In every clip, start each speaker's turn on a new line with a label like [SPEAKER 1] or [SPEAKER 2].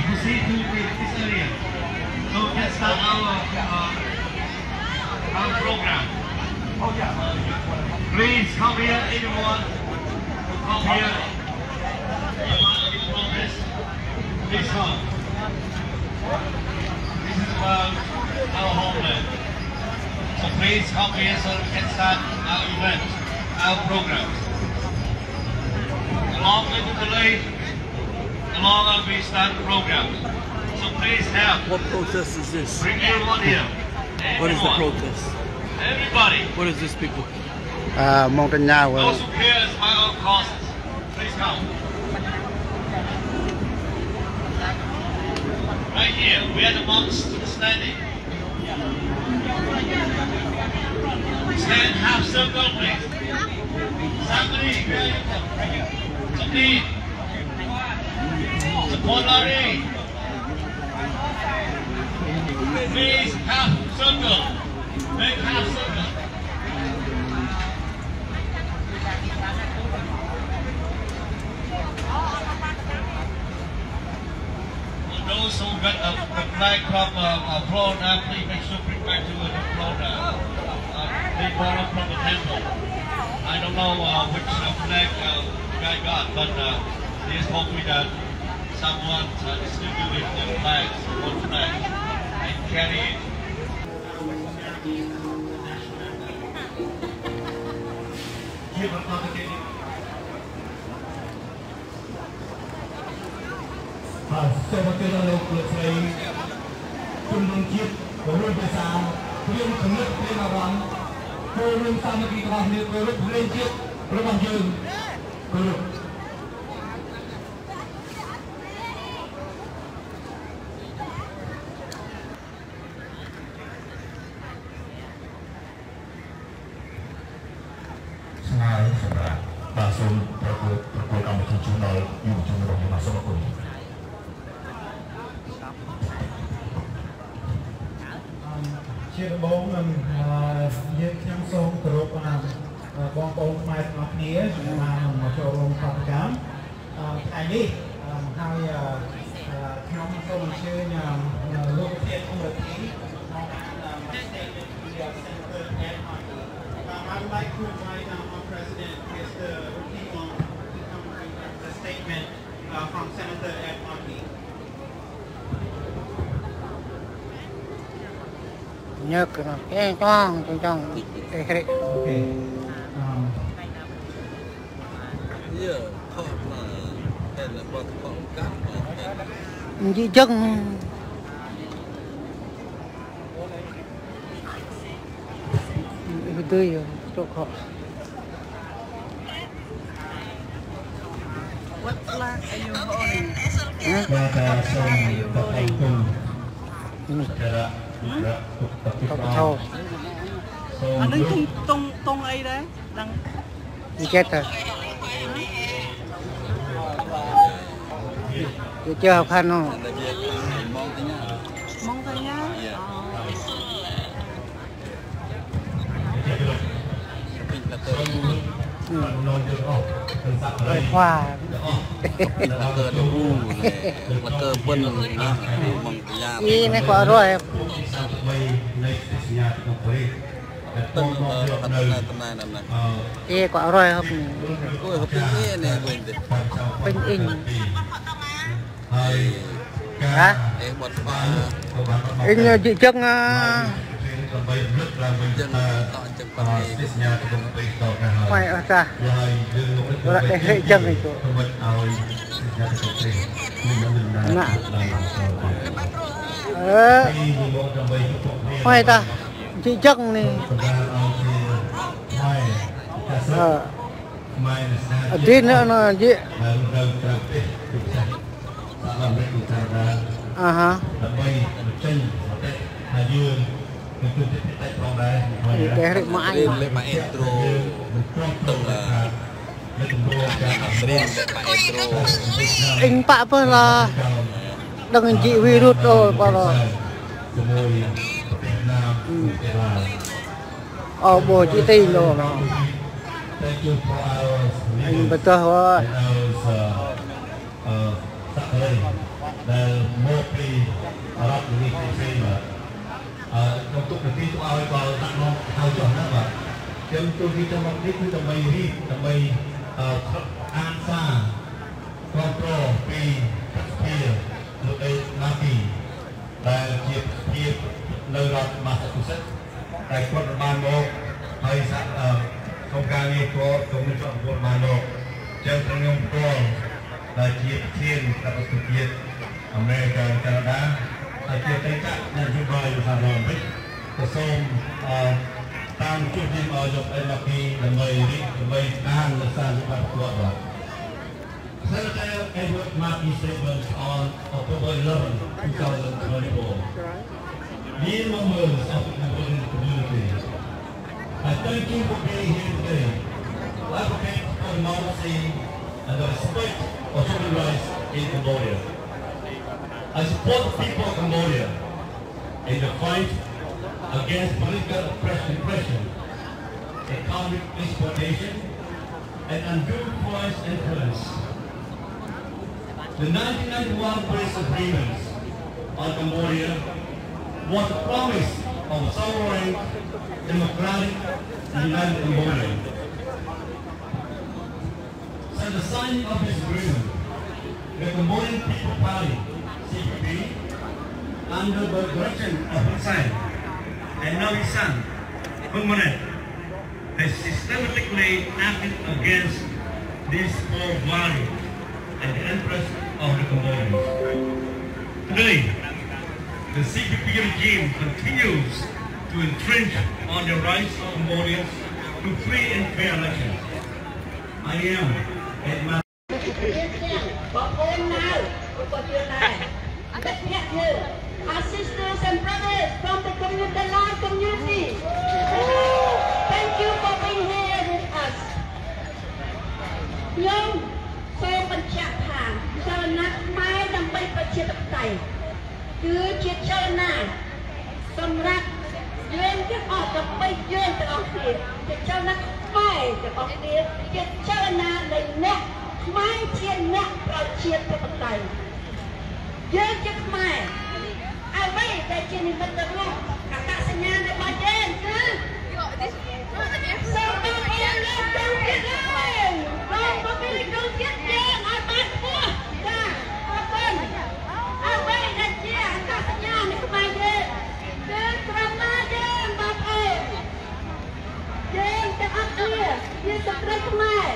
[SPEAKER 1] Proceed to this area. So we can start our program. Please come here, everyone. Come here. Please come. This is about our homeland. So please come here so we can start our event, our program. The longer the delay, the longer we start the program. So please help.
[SPEAKER 2] What protest is this?
[SPEAKER 1] Bring everyone here. Everyone.
[SPEAKER 2] What is the protest?
[SPEAKER 1] Everybody.
[SPEAKER 2] What is this people?
[SPEAKER 3] Montagnard.
[SPEAKER 1] Those who care is my own causes. Please come. Right here, we are the monks standing. Stand half circle, please. Somebody, where are you from? Somebody. Support Larry. Please, half circle. Make half circle. Those who got the flag from Florida, please make sure bring back to Florida. They borrowed from the temple. I don't know which flag the guy got, but he just told me that someone distributed the flags, one flag, and carry it.
[SPEAKER 4] បាទសូមអញ្ជើញដល់លោកលោកស្រីជំនុំជាតិរួមភាសាព្រៀងគំនិតព្រៀងអារម្មណ៍ចូលរួមសាមគ្គីរបស់គ្នាគោរពភ្លេងជាតិរបស់យើងគោរពស្នាយសម្រាប់បាទសូមប្រកួតប្រកួតកម្មវិធីជូនដល់យុវជនរបស់យើងបាទសូមអរគុណ
[SPEAKER 5] ជាដំបូងនឹងយើងខ្ញុំសូមគោរពបងប្អូនខ្មែរទាំងអស់គ្នាដែលបានមកចូលរួមកតកម្មថ្ងៃនេះហើយខ្ញុំសូមអញ្ជើញលោកប្រធានអង្គរដ្ឋីមកបាន statement ពី Senator Ed Markey. I would like to invite our President, Mr. Ricky Wong, to come and bring the statement from Senator Ed Markey.
[SPEAKER 3] ញើកគេចង់ចង់ទេហេ
[SPEAKER 5] អូខេអឺ
[SPEAKER 2] យើថតមកតែបត់ផងកាត់
[SPEAKER 3] និយាយចឹងទៅទៅខ
[SPEAKER 6] What flag are you holding?
[SPEAKER 4] បាទសូមអរគុណសារៈ
[SPEAKER 3] ថោ
[SPEAKER 6] អានឹងតុងតុងតុងអីដែរដឹង
[SPEAKER 3] ចេះតែចេះខាននោះ
[SPEAKER 6] ម៉ងតញ្ញា
[SPEAKER 3] rồi khoa
[SPEAKER 2] លកើលូលកើពិនម៉ងតញ្ញា
[SPEAKER 3] អីនេះក៏រួយ
[SPEAKER 4] នៃសញ្ញាក្នុងប្រទេស
[SPEAKER 2] តឹងអត់ណែតំណែណែ
[SPEAKER 3] អេក៏រួយហឹម
[SPEAKER 2] អូយពេញអេនេះវិញទេ
[SPEAKER 3] ពេញអ៊ីង
[SPEAKER 4] ហើយការ
[SPEAKER 2] អេបត់បា
[SPEAKER 3] អ៊ីងជីចឹង
[SPEAKER 4] ដើម្បីរំលឹកឡើងវិញ
[SPEAKER 2] ចឹងតអញ្ចឹងប៉ុណ្ណេះ
[SPEAKER 4] សញ្ញាក្នុងប្រទេសតទៅហើយ
[SPEAKER 3] ម៉ែអត់តា
[SPEAKER 4] ហើយយើងមក
[SPEAKER 3] រត់ហេចឹងឯងទៅ
[SPEAKER 4] ធ្វើឲ្យសញ្ញាក្នុងប្រទេសមានដំណើរ
[SPEAKER 3] ណាអឺម៉ែតាជីចឹងនេះ
[SPEAKER 4] សម្រាប់ឲ្យជាម៉ែតាស្រុកម៉ែស្នេហ៍
[SPEAKER 3] អទីនេះណាជី
[SPEAKER 4] នៅក្រៅប្រទេសពិសេសសហរដ្ឋអាមេរិកកាណាដា
[SPEAKER 3] អាហា
[SPEAKER 4] ដើម្បីបញ្ចេញមតិថាយើងគឺគឺតិចផងដែរ
[SPEAKER 3] តែរិមកអញ
[SPEAKER 2] លេមកអេត្រូ
[SPEAKER 4] ទៅនៅគម្រោងការ
[SPEAKER 2] រៀនមកអេត្រូ
[SPEAKER 3] អ៊ីងប៉ពើឡាដឹងជីវីរុតអូបើ
[SPEAKER 4] ជាមួយប្រទេសណាមប្រទេសឡាវ
[SPEAKER 3] អូបូជីទីលោមក
[SPEAKER 4] Thank you for our
[SPEAKER 3] អញបតោះ
[SPEAKER 4] our សក្តិ
[SPEAKER 1] ដែលមកពីរដ្ឋនីផ្សេងៗបាទអឺក្នុងទុកនាទីទុកឲ្យដល់ដាក់មកហើយចុះណាបាទចឹងទូទីទៅមកនេះគឺដើម្បីរៀបដើម្បីអានសារគ្រប់គ្រងពីប្រធានលោកអេម៉ាទីដែលជាភាពនៅរដ្ឋ Massachusetts តែគាត់បានមកហើយសហក្រុមការងារក៏ក្រុមជាប់ពលបានមកចឹងខ្ញុំផ្ទាល់ដែលជាប្រធានគណៈប្រសិទ្ធជាតិអាមេរិកកាណាដាហើយជាអតីតអ្នកនយោបាយសហរដ្ឋអាមេរិកក៏សូមតាមជួបជុំឲ្យលោកអេម៉ាគីដើម្បីរៀបដើម្បីអានលើសាររបស់គាត់បាទ Senator Edward Markey statement on October 11, 2024. Dear members of the Cambodian community, I thank you for being here today to advocate for democracy and the respect of human rights in Cambodia. I support the people of Cambodia in the fight against political oppression, economic exploitation, and undue foreign influence. The 1991 Paris Agreement on Cambodia was a promise of sovereign, democratic, united Cambodia. Since the signing of this agreement, the Cambodian People Party, CPP, under the direction of Hun Sen and now his son, Hun Manet, has systematically acted against these four values and the interests of the Cambodians. Today, the CPP regime continues to infringe on the rights of Cambodians to free and fair elections. I am at my
[SPEAKER 7] បងប្អូនណាក៏ជឿដែរមិត្តភក្តិយើង our sisters and brothers from the community, the Lao community, thank you for being here with us. ខ្ញុំសូមបញ្ជាក់ថាចលនាខ្មែរដើម្បីប្រជាធិបតេយ្យគឺជាចលនាសម្រាប់យើងទាំងអស់ដើម្បីយើងទាំងអស់គ្នាជាចលនាខ្មែរទាំងអស់គ្នាជាចលនានៃអ្នកខ្មែរជាអ្នកប្រជាធិបតេយ្យយើងជាខ្មែរអ្វីដែលជានិមិត្តរូបអត្តសញ្ញាណរបស់យើងគឺសូមបងប្អូនលើកទង់ជាតិឡើងបងប្អូនលើកទង់ជាតិយើងឲ្យបានខ្ពស់ចាអរគុណអ្វីដែលជាអត្តសញ្ញាណនៃខ្មែរយើងគឺក្រមាយើងបងប្អូនយើងទាំងអស់គ្នាជាស្ត្រីខ្មែរ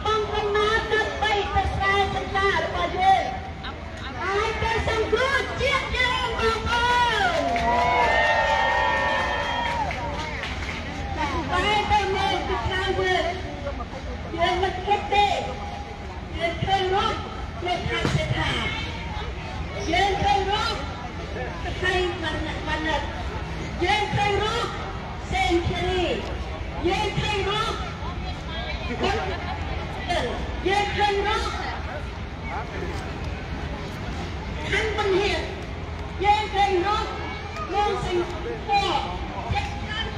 [SPEAKER 7] បងក្រមាដើម្បីទៅស្រែចម្ការរបស់យើងឲ្យទៅសង្គ្រោះជាតិយើងបងប្អូនតែទៅមើលពីខាងវិញយើងមិនគិតទេយើងឃើញរូបលោកថៃសេដ្ឋាយើងឃើញរូបថៃវណ្ណវណ្ណយើងឃើញរូបសេនធីរីយើងឃើញរូបយើងឃើញរូបខាងបញ្ហាយើងឃើញរូបលោកសិង្ហពរ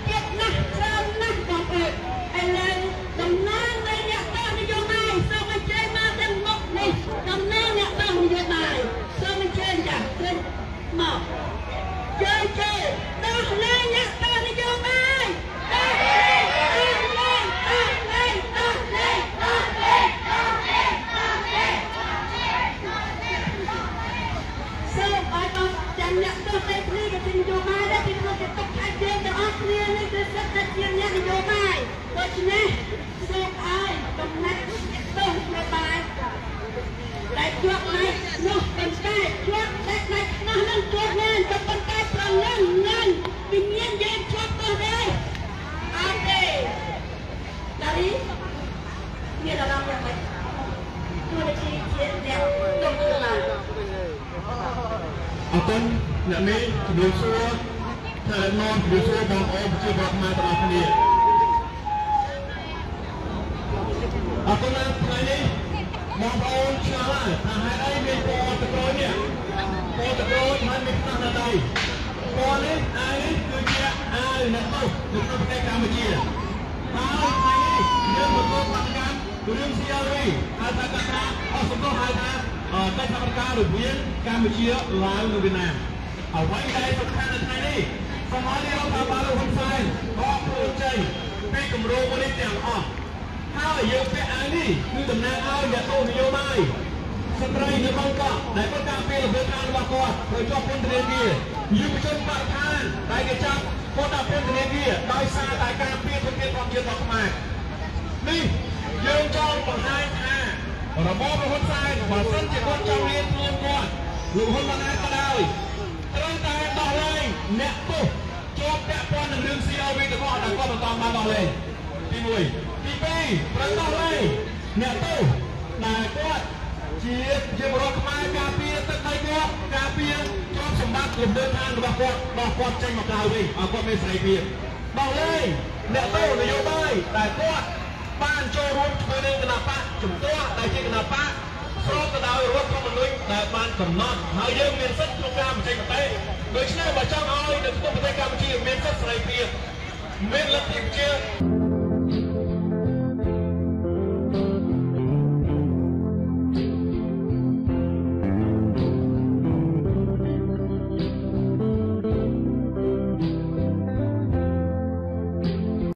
[SPEAKER 7] ជាតិណាស់ច្រើនណាស់បងប្អូនឥឡូវតំណាងនៃអ្នកតនយោបាយសូមអញ្ជើញមកទាំងមុខនេះតំណាងអ្នកតនយោបាយសូមអញ្ជើញចាឃើញមកជើញជើញដោះលែងអ្នកតនយោបាយដោះលែងដោះលែងដោះលែងដោះលែងដោះលែងដោះលែងដោះលែងសូមឲ្យបងចាំអ្នកទោះតែភ្លីក៏ជានយោបាយដែរពីព្រោះគេទុកថាយើងទាំងអស់គ្នានេះគឺសិតតែជាអ្នកនយោបាយដូច្នេះសូមឲ្យតំណាក់ទោសនយោបាយដែលជាប់ណៃនោះប៉ុន្តែជាប់តែណៃខ្នោះនឹងជាប់មែនក៏ប៉ុន្តែប្រលឹងនឹងវិញ្ញាណយើងជាប់ទោសទេអត់ទេឡារីមានអារម្មណ៍យ៉ាងម៉េចទូនាទីជាអ្នកទោសឡើយ
[SPEAKER 4] អរគុណអ្នកមីងជំរាបសួរថ្នាក់ដឹកនាំជំរាបសួរបងប្អូនប្រជាពលរដ្ឋខ្មែរទាំងអស់គ្នាអរគុណណាស់ថ្ងៃនេះបងប្អូនឆ្ងល់ហើយថាហេតុអីមានពណ៌ទឹកក្រូចនេះពណ៌ទឹកក្រូចហើយមានខ្នោះនៅដៃពណ៌នេះអាវនេះគឺជាអាវអ្នកទោសនៅក្នុងប្រទេសកម្ពុជាហើយថ្ងៃនេះយើងមកធ្វើបាតុកម្មរឿង CRV ហៅថាកថាអស់សំដៅហៅថា កិច្ចសហប្រតិការរវាងកម្ពុជា ឡាវ និងវៀតណាម។ អ្វីដែលសំខាន់នៅថ្ងៃនេះ សូមឲ្យរដ្ឋាភិបាលលោកហ៊ុនសែនដកខ្លួនចេញពីគម្រោងមួយនេះទាំងអស់ ហើយយើងពាក់អាវនេះគឺតំណាងឲ្យអ្នកទោសនយោបាយ ស្ត្រីនៅបឹងកក់ដែលគាត់ការពាររបៀបឋានរបស់គាត់ត្រូវជាប់ពន្ធនាគារ យុវជនបរិស្ថានដែលគេចាប់គាត់ដាក់ពន្ធនាគារដោយសារតែការពារធនធានធម្មជាតិរបស់ខ្មែរនេះ។ យើងចង់បង្ហាញថា របបលោកហ៊ុនសែន បើសិនជាគាត់ចង់រៀនខ្លួនគាត់ លោកហ៊ុនម៉ាណែតក៏ដោយ ត្រូវតែដោះលែងអ្នកទោសជាប់ពាក់ព័ន្ធនឹងរឿង CLV ទាំងអស់ដែលគាត់បន្តបានដោះលែង ទី1 ទី2 ត្រូវដោះលែងអ្នកទោសដែលគាត់ជាបរិវត្តខ្មែរការពារទឹកដីគាត់ ការពារទ្រព្យសម្បត្តិលំនៅឋានរបស់គាត់ ដោះគាត់ចេញមកក្រៅវិញឲ្យគាត់មានសេរីភាព ដោះលែងអ្នកទោសនយោបាយដែលគាត់បានចូលរួមធ្វើនឹងគណៈបកជំទាស់ ដែលជាគណៈបកស្របទៅដោយរដ្ឋធម្មនុញ្ញដែលបានកំណត់ ហើយយើងមានសិទ្ធិក្នុងការបញ្ចេញមតិ។ ដូច្នេះ បើចង់ឲ្យនៅក្នុងប្រទេសកម្ពុជាមានសិទ្ធិសេរីភាព មានលទ្ធិប្រជា